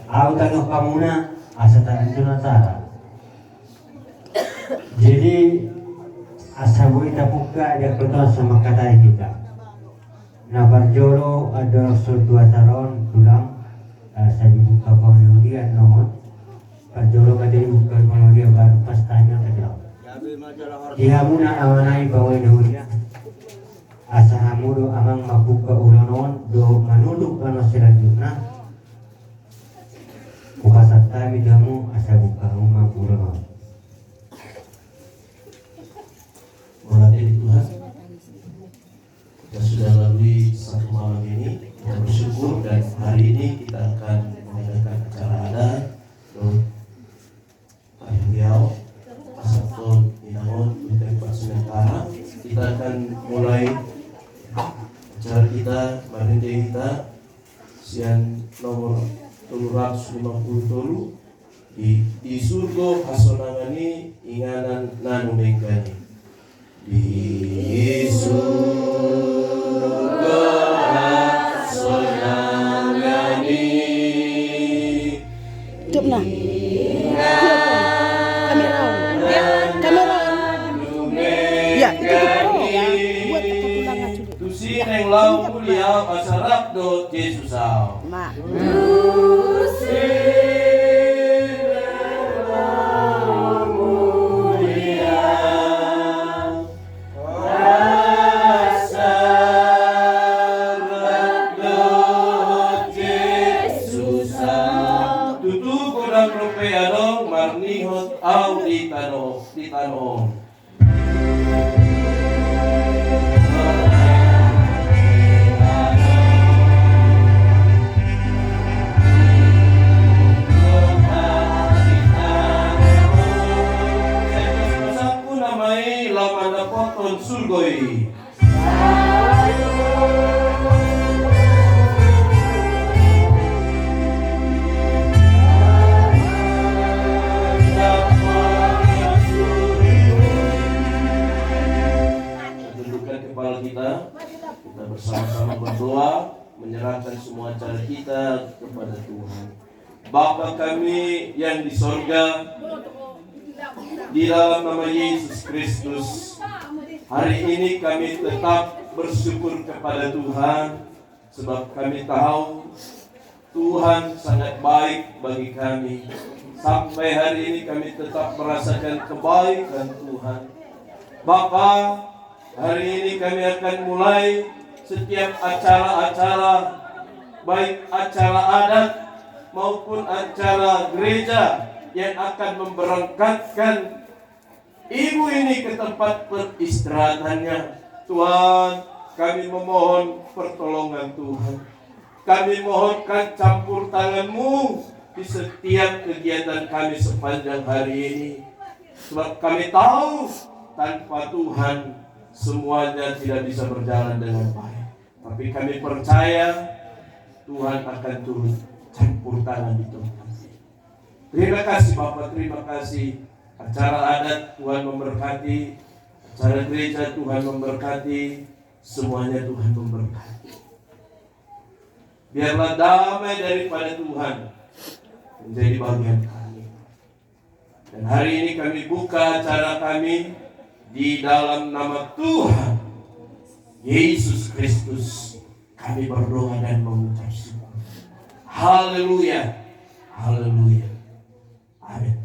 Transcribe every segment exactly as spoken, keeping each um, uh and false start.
Ahu tangihon hamuna asa taringot tu Natal. Jadi asa boi tapungka, diangkuton asa mangkatai hita. Na parjolo, andorang so tu acara on tulang, asa dibuka pangulian on. Parjolo ma jadi buka pangulian, baru pas tanya ke dalam. Di hamuna amang nami, baoa ni huria. Asa hamu do amang mambuka ulaon on dohot manutup ulaon selanjutna. Hupasahat hami tu hamu asa buka hamu ma ulaon on. Mauliate di Tuhan. Kita sudah lalui satu malam ini, kita bersyukur dan hari ini kita akan mengadakan acara adat. Tuh. Ayo, pasahat tu inang on, kita buat sementara. Kita akan mulai acara kita, marende hita, sian nomor tolu ratus lima puluh tolu, di, di surgo hasonangan i, inganan na numenggan i. Di surgo hasonangan i. Tiup, nah. Tiup, nah. Kamera on. Ya, kamera on. Ya, itu tuh. Oh, ya. Buat apa tulangan sudah? Tusi nang laho mulia, asa rap dohot Jesus au. Ma. Tutu godang dope adong marnihot au di tano, di tano on. Nama i laho mandapothon surgo i. Tundukkan kepala kita, kita bersama-sama berdoa, menyerahkan semua acara kita kepada Tuhan. Bapa kami yang di sorga, di dalam nama Yesus Kristus, hari ini kami tetap bersyukur kepada Tuhan, sebab kami tahu Tuhan sangat baik bagi kami. Sampai hari ini kami tetap merasakan kebaikan Tuhan. Bapa, hari ini kami akan mulai setiap acara-acara, baik acara adat maupun acara gereja yang akan memberangkatkan ibu ini ke tempat peristirahatannya. Tuhan, kami memohon pertolongan Tuhan. Kami mohonkan campur tangan-Mu di setiap kegiatan kami sepanjang hari ini. Sebab kami tahu, tanpa Tuhan, semuanya tidak bisa berjalan dengan baik. Tapi kami percaya, Tuhan akan turut campur tangan di tempat ini. Terima kasih, Bapa, terima kasih. Acara adat, Tuhan memberkati. Acara gereja, Tuhan memberkati. Semuanya, Tuhan memberkati. Biarlah damai daripada Tuhan menjadi bagian kami. Dan hari ini kami buka acara kami di dalam nama Tuhan Yesus Kristus. Kami berdoa dan mengucap syukur. Haleluya. Haleluya. Amin.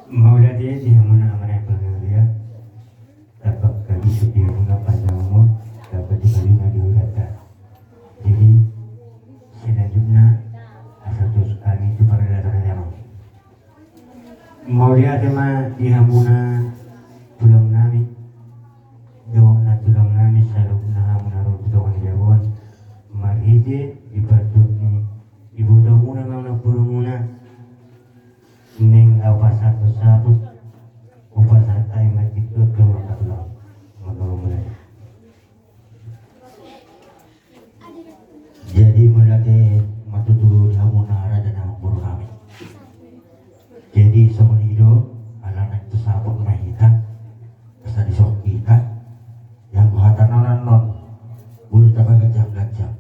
Mauliate di hamuna amang nami, tangkas hami di hamuna panjang umur, dapat di kayu na di hurata. Jadi selanjutnya asa tusi hami tu paradaton nami. Mauliate ma di hamuna tulang nami. Dohot na tulang nami saluhutna hamuna ro tu tonga ni jabu on, marhite di partuat ni ibotomuna manang namborumuna, naeng laho pasahat saput, hupasahat hami ma tingki on tu angka tulang. Mauliate. Jadi mauliate ma tutu di hamuna raja nang boru nami. Jadi songon i do, ala naeng tu saput ma hita, asa dison hita, yang hata na nanon, boi tapaganjang-ganjang.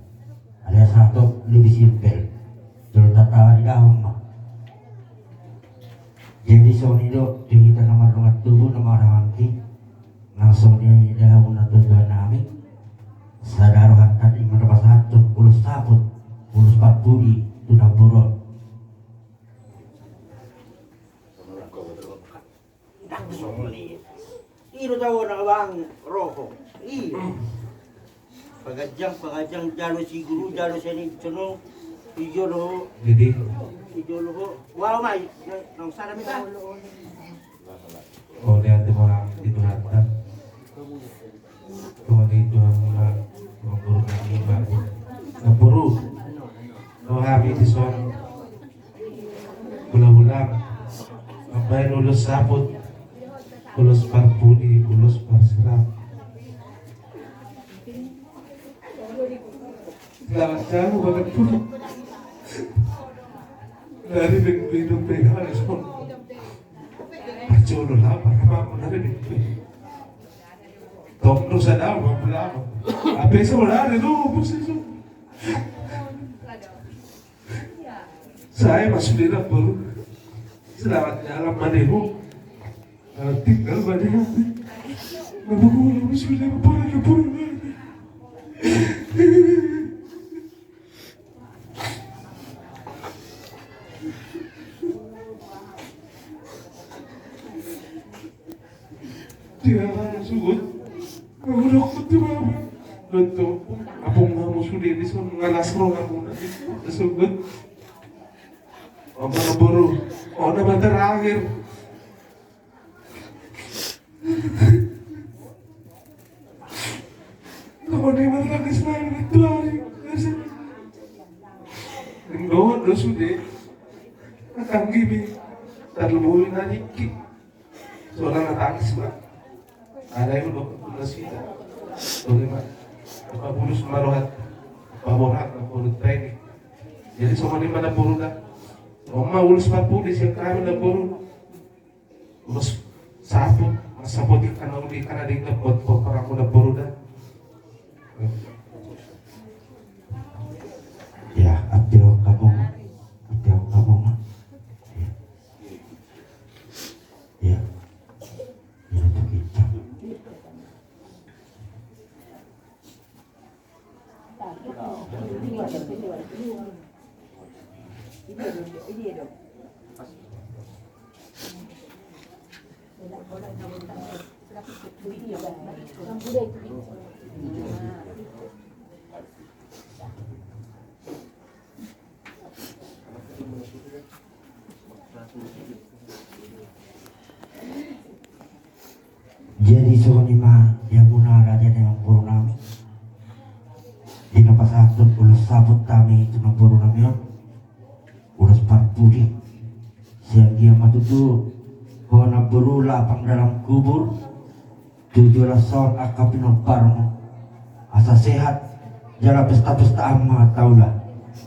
Budi tu na boru. Dak songoni. Iro tau na bang roho. Iyo. Paganjang, paganjang jalo si guru, jalo seni sono. Ijo lo. Jadi. Ijo lo. Wau mai. Nang sada mita. Ole ate ma di Tuhanta. Tuhan itu hamuna. Guru nami bagus. Na boru. Roha mi di son. Bola-bola. Mambaen ulos saput. Ulos parpudi, ulos parsiram. Selamat siang, Bapak Guru. Dari minggu itu pegang respon. Acolo lah, apa apa dari minggu. Tong dosa dah, apa apa. Apa itu lah, itu apa sih itu? Saya masuk di dapur. Selamat jalan, Pak Ibu. Tinggal banyak. Bapak guru, sudah pulang ke pulang. Dia langsung. Bapak dokter, Bapak. Dokter, apa mau sudah di sana ngalas roh aku nanti. Sebut. Apa baru? Oh, nama terakhir. Kau ni menangis lagi tu hari. Ringgo do sude. Akan gini. Terlalu nangis. Seorang nangis, Pak. Ada yang udah nasida. Boleh, Pak. Apa bulus marohat. Apa borat, apa borat ini. Jadi semua ini pada boru dah. Oma ulus papu di sekali dah boru. Mas, saput, mas saput ikan uli ikan ada ikan buat kokorak udah boru dah. Ya, ate ho hamu, ate ho hamu. Ya. Ya, itu kita. Jadi songon i ma di hamuna raja ni amangboru nami. Di na pasahathon ulos saput hami tu namboru nami on. Ulos parpudi. Sian dia ma tutu ho namboru lapang dalam kubur. Tu joloan on angka pinomparmu asa sehat jala pesta-pesta ma taula.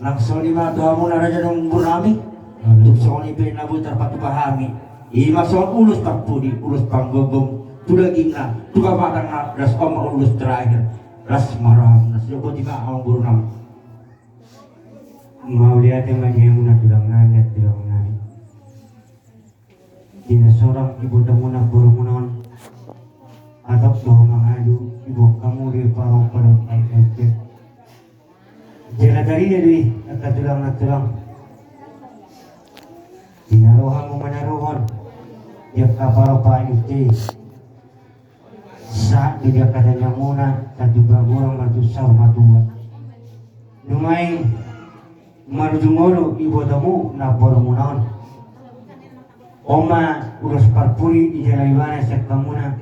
Nang songon i ma tu hamuna raja ni amangboru nami. Tung songon i pe na boi tarpatupa hami. I ma songon ulos parpudi, ulos panggomgom tu dagingna, tu pamatangna, laos on ma ulos terakhir. Las ma roham, las jo boti ma amangboru nami. Mauliate ma di hamuna tulang nami, tulang nami. Di na sorang ibotomuna borumuna on. Atap do mangadu ibokamu di parompa dohot aek na umpe. Jala tarida do i angka tulang na tulang. Di na ro hamu manaruhon di angka parompa aek na umpe. Sahat do di angka tangiangmuna, tantu bagorang ma tu saur matua. Nuaeng marujung olo ibotomu na borumuna on. On ma ulos parpudi dijalo ibana sian hamuna.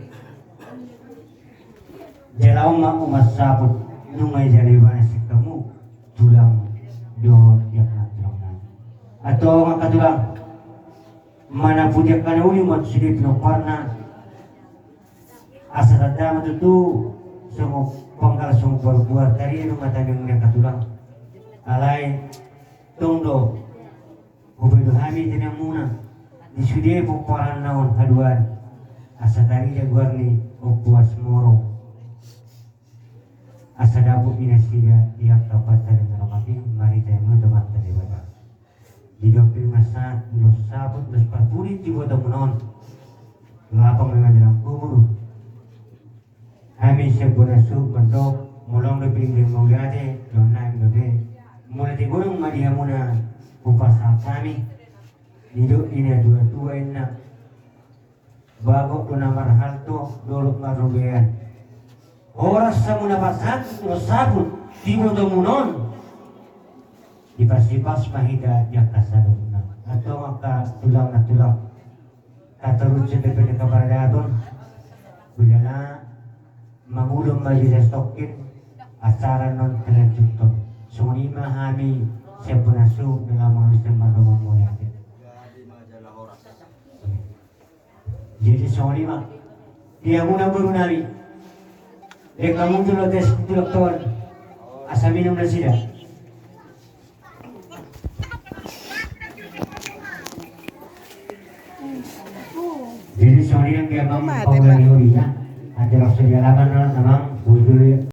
Jala on ma ulos saput nunga dijalo ibana sian hamu tulang dohot di angka tulang nami. Antong angka tulang. Mana pudi angka na uli ma tu sude pinomparna. Asa tanda ma tutu songon panggal songon buarbuar tarida do mata ni angka tulang. Alai tong do hubahen do hami tangiangmuna di sude pomparanna on haduan. Asa tarida goar ni Ompu Asmoro. Asa dapot di nasida di angka partangiangan on marhite hamu tu Amanta Debata. Di dohot pe masa, di dohot saput, di dohot parpudi, di ibotomuna on. Lapang ma dalam kubur. Hami sian bona suhut mandok, molo adong dope mauliate, dohonon nami dope. Molo ate godang ma Di hamuna hupasahat hami, didok ni na tua-tua inna, bagot do na marhalto, dolok marrobean. Horas hamuna pasahat tu saput di ibotomuna on. Dipas-ipas ma hita di angka saluhutna. Antong angka tulang na tulang. Tatorus dope di angka paradaton. Bila na mangulon ma di sestokkin acara on talanjuthon. Songon i ma hami sian Bona Sung dalam menghabiskan mardongan mauliate. Jadi songon i ma. Di hamuna boru nami. Lek hamu tu lotes tu dokton. Asa minum nasida. Jadi songon i nang dia bang pau dari hori ya. Ada rasa di halaman nang bujur.